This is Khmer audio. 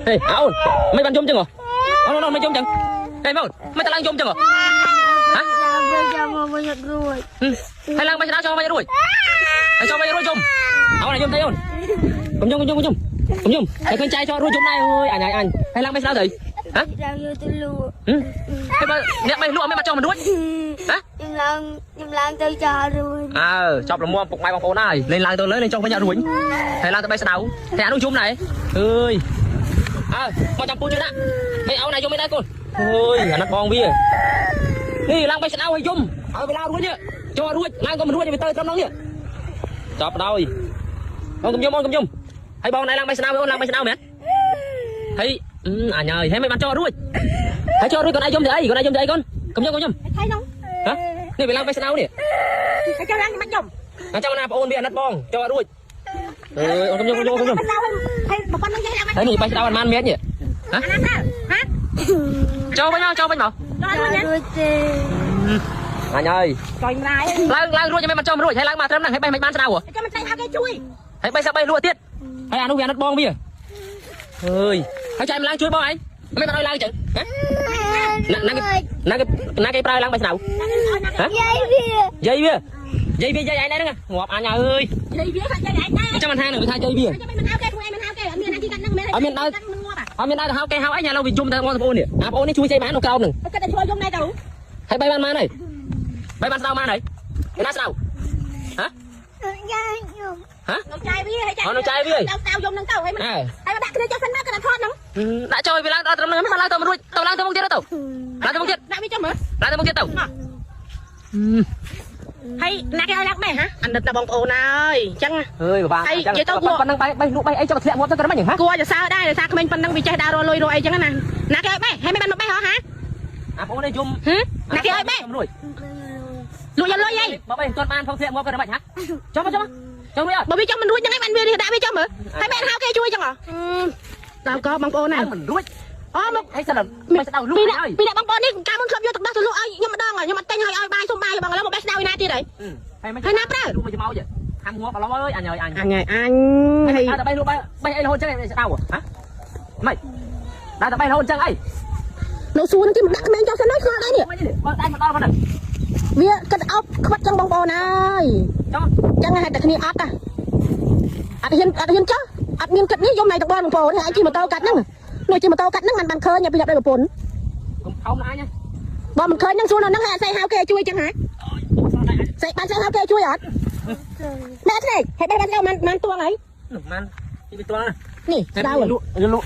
ហេអូនមិនបានយំចឹងហ៎អូនមិនយំចឹងហេបងមិនតឡើងយំចឹងហ៎ហ៎ ឡើងចាំមកវិញអត់រួច ហើយឡើងបេះស្ដៅចូលវិញរួចហើយចូលវិញរួចយំអូនយំទេអូនកុំយំកុំយំកុំយំកុំយំហើយឃើញចៃចូលរួចយំដែរអើយអញអញហើយឡើងបេះស្ដៅទៅហ៎ ឡើងយកទៅលក់ ហើយបើអ្នកបេះលក់អត់មានបាត់ចោលមិនរួចហ៎ ខ្ញុំឡើងទៅចោលរួច អើចប់លមពុកម៉ែបងប្អូនហើយលេងឡើងទៅលើលេងចុះវិញអត់រួចហើយឡើងទៅបេះស្ដៅតែអានោះយំដែរអើយអើមកចាំពូជួយដាក់ហេអូនណាយំមិនដែរកូនអើយអាណិតបងវានេះឡើងបេះស្ដៅឲ្យយំឲ្យវាឡើងរួចនេះចូលរួចឡើងក៏មិនរួចវាទៅត្រឹមនោះនេះចប់ដោយអូនកុំយំអូនកុំយំហើយបងណៃឡើងបេះស្ដៅអូនឡើងបេះស្ដៅមែនហើយអញហើយហើយមិនបានចូលរួចហើយចូលរួចកូនឯងយំទៅអីកូនឯងយំទៅអីកូនកុំយំកុំយំ ថៃនោះ ហ៎នេះវាឡើងបេះស្ដៅនេះ ហើយចូលឡើងមិនយំ អញ្ចឹងណាបងអូនវាអាណិតបងចូលរួចអើយអូនកុំយំកុំយំកុំយំ ហើយប៉ុណ្ណឹងយាយឡើង ហើយនេះបេះស្ដៅអត់បានមែននេះហ៎ អាណាហ៎ ចូលវិញមកចូលវិញមក ចូលរួច រួចទេ អញហើយ ចុយម្លាយ ឡើងឡើងរួចមិនបានចូលរួចហើយឡើងមកត្រឹមហ្នឹងហើយបេះមិនបានស្ដៅហ៎ ចាំមិនស្អីហៅគេជួយ ហើយបេះសាបេះលក់ទៀតហើយអានោះវាអាណិតបងវាអើយហើយចែកឡើងជួយបងឯងមិនបានឲ្យឡើងចឹងហ៎ណាណាគេណាគេណាគេប្រើឡើងបេះស្ដៅហ៎ យាយវា យាយវាយាយវាយាយឯងហ្នឹងងាប់អញអើយ យាយវាថាយាយឯងដែរ ចាំមិនថានឹងវាថាយាយវា ចាំមិនហៅគេខ្លួនឯងមិនហៅគេអត់មានអាជីកាត់ហ្នឹងមែន អត់មានដើរ មិនងាប់ អត់មានដើរទៅហៅគេហៅអីញ៉ាឡូវាយំទៅបងប្អូននេះអាបងប្អូននេះជួយចៃបាននៅក្រោមហ្នឹង អាគិតតែជួយយំដែរទៅ ហើយបីបានបានហើយបីបានស្ដៅបានហើយណាស្ដៅហ៎ យាយខ្ញុំ ហ៎ នៅចាយវាហើយចា អត់នៅចាយវា ស្ដៅយំហ្នឹងទៅហើយមិន អើ ហើយដាក់គ្នាចុះសិនមកគេថតហ្នឹង ដាក់ចូលវាឡើងដល់ត្រឹមហ្នឹងមិនឡើងទៅមិនរួចទៅឡើងទៅមុខទៀតទៅឡើងទៅមុខទៀត ដាក់វាចុះមើល ឡើងទៅមុខទៀតទៅ ហើយណាគេឲ្យឡើងបេះហ៎អាណិតដល់បងប្អូនហើយអញ្ចឹង អើយបាប៉ុណ្ណឹងបែបលក់បែអីចុះធ្លាក់ងាប់ទៅត្រឹមហ្នឹងហ៎ គួរឲ្យសើដែរដោយសារក្មេងប៉ុណ្ណឹងវាចេះដើររលុយរកអីចឹងណាណាគេឲ្យបេះហើយមិនបានមកបេះហ៎ហ៎ អាបងនេះយំ ហ៎ណាគេឲ្យបេះ រួច លក់យកលុយអី បើបែមិនទាន់បានផងធ្លាក់ងាប់ទៅត្រឹមហ្នឹងហ៎ចុះមកចុះមកចុះរួចអត់ បើវាចង់មិនរួចហ្នឹងឯងបានវាដាក់វាចុះមើលហើយមិនហៅគេជួយចឹងហ៎ដល់ក៏បងប្អូនណា មិនរួច អូមក ហើយសិនមិនស្ដៅលក់ ពីអ្នក ហើយ ពីអ្នកបងប្អូននេះកាលមុនធ្លាប់យកទឹកដោះទៅលក់ឲ្យខ្ញុំម្ដងខ្ញុំអត់ទិញឲ្យឲ្យបាយសុំបាយបងឥឡូវមកបេះស្ដៅឯណាទៀតហើយ ហើយមិន ហើយណាប្រើ លក់មកច្មោចខាំងាប់ឥឡូវអើយអញអើយអញ អញហើយអញហើយ ដើរតែបែលក់បែបែអីរហូតចឹងស្ដៅហ៎មិនដើរតែបែរហូតចឹងអី នៅសួរនឹងគេមិនដាក់ក្មេងចុះសិនហើយឆ្ងល់ដែរនេះ មិនទេបើដៃមកដល់ប៉ុណ្ណឹង វាគិតអោបខ្វាត់ចឹងបងប្អូនហើយ ចុះ ចឹងហេតុតែគ្នាអត់អត់ហ៊ានអត់ហ៊ានចុះអត់មានគិតនេះយំណៃតបងបងប្អូនហើយជិះម៉ូតូកាត់ហ្នឹងនោះជិះម៉ូតូកាត់ហ្នឹងបានឃើញពីអ្នកដៃប្រពន្ធ កុំថោមណាអញ បងមិនឃើញហ្នឹងសួរនៅហ្នឹងហើយស្អីហៅគេជួយចឹងហ៎ស្អីបានស្អីហៅគេជួយអត់ណែស្អីហើយបេះបានស្អីបានទួងហើយ នោះបានពីទួង នេះស្ដៅ លក់លក់